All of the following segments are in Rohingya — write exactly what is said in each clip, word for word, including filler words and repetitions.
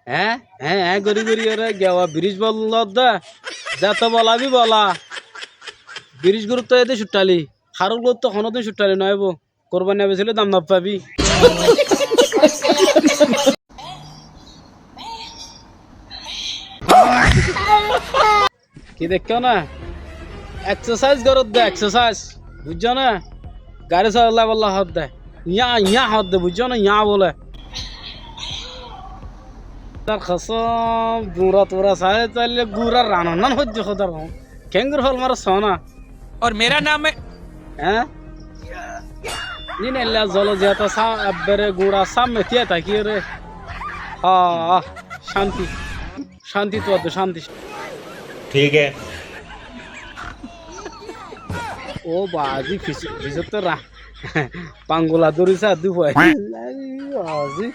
Eé, eé, eé gorí gorí ere giya birij bolodde. Zeto bola bí bola. Birij gurútto ede cutthali. Harul gurútto honódin cutthali no aibó. Kurbani besíle dam no faibi. Ki deikkó né? Eksasáis goródde, eksasáis. Buijjó né? Garí solaibolla hoódde. Yá, yá hoódde, buijjó né? Yá bóle. Hódar kosóm, guñra tuñra sailé, sailé guñrar ranannán hoódde hódar kosóm. Keéngorí fal mare soóna. Or mera naam hai. Eé? Níneilla zolo ziyata sá, ebbere guñra sámme tíai tákiyóre. Aa, cánti. Cánti tuadde, cánti. Thík hé. Ó baázi, fis-, fisóttu ra-, pangula dóri saá dé fuain. Baázi.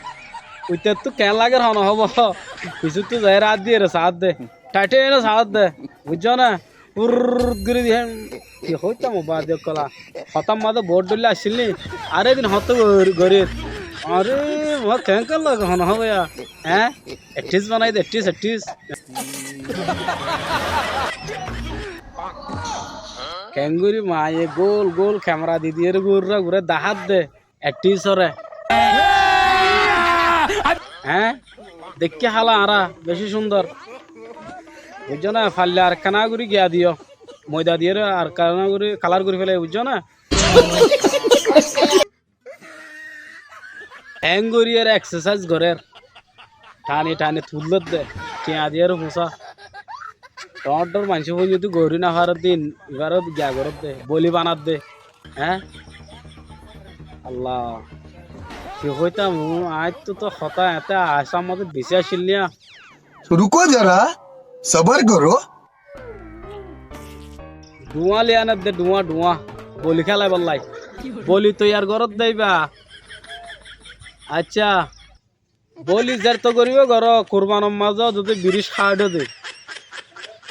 Uittattú keén lager hone hóbo. Fisóttu zaiyóre át diyóre saá dé. Thaithé ene saá dé. Buijjó né? Furrrrrr gorí diyé. Ki hoitám ó baázi ókkol. Hotár mazé boóut dhoilla accíl ni. Ar edin hoóñtte gor-, gorír. Aré, mor keéngorí lage hone hóbo yá. Eé? Etthís banai de, etthís, etthís. Keéngorí maáye gól gól kemera di diyére gurra gurra dahádde. Etthísore. Eé? Deikké hála añára, bicí cúndor. Buijjó né? Faille arekkána gorí giya diyó. Moida diyére arekkána gorí kalár gorí félaiyo, buijjó né? Eéngorí ere eksasáis gorér. Thani thani tullódde. Thiañ diyére fusá. Dhoóñr dhoóñr maincé fúinyottú gorí nofarédde, ibáre giya gorédde. Boli banadde. Eé? Alla. Ki hoitám, aññí ttú toó hotá eéñtte asá mazé bicí accíl niya. Ruko zara, sabar koro. Dhuáñ loi anedde, dhuáñ, dhuáñ. Boli kélaibálla. Boli toiyar goródde íba. Accá. Boli zerto goríbo goró, kurbanor mazé zodi biríc háçe dé.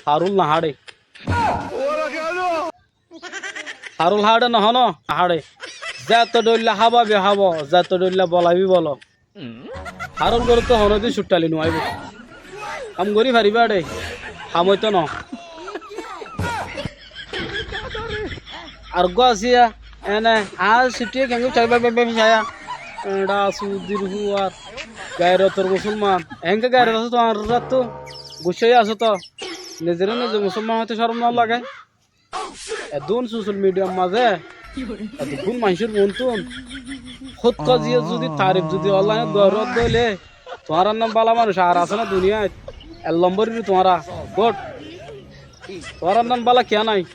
Harul noháçe. Harul háçe nohó, noháçe. Zeto dhoilla hába bí hábo, zeto dhoilla bola bí bolo. Harul górottu honódin cutthali no aibó. Ham gorí faribá dé, ham óito no. Ar eggúa asé yá, ene, añár citthí keéngori saibá, bái, bái, bái, saiyá. Eçá sudir fúar, gairotor musolman. Eénke gairot asó tuáñráttu, guccá asó toó. Nizeré nize musolman hoité córom no lage? Eddún social mediar mazé, eddún maincór muúntu hót hoziyé zudi tarif zudi onlainot goródde óile, tuáñrár nam bála manúic ar asé né duniyait? Ek lombór ore tuáñra, good. Tuáñrár nam bála kiyá nái?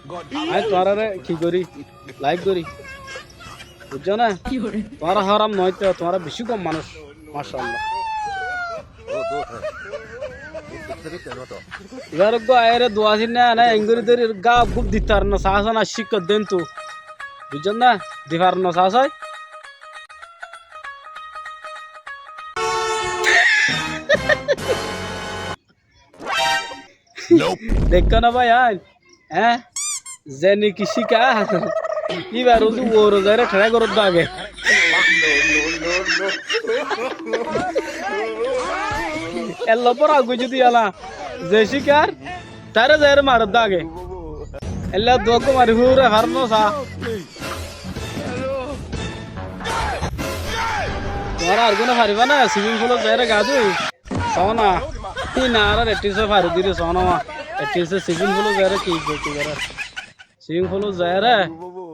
Aññí tuáñráre ki gorí? Laik gorí. Buijjó né? Tuáñra háram noóito, tuáñra bicí gom manúic. Macállah. Ibár eggúa aiyére dua sinná ene eéngorí dóri gáf gúf di fare no saá sói, cíkkor dé entú. Buijjó né? Di fare no saá sói. Deikkó né bái ain? Eé? Ze niki cíkar, íbar uzu uore zaiyóre théçá goródde age. Ek lombór aggúa zudi yala, ze cíkar, taré zaiyóre maredde age. Eilla dua eggúa mari fúrai fare no saá. Tuáñra ar gúne faribá né, sibing fúlot zaiyóre gaa dúi? Soóna, híin añárar etthíse fari diri soóna ma. Etthíse sibing fúlot zaiyóre ki, ki, ki gorér? Sibing fúlot zaiyóre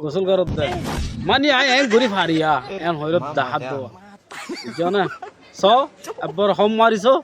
gusól gorédde. Mani aññí eéngorí fari yá, eén hoiyóre dahádde. Buijjó né? Soó, ebbar hom mari soó.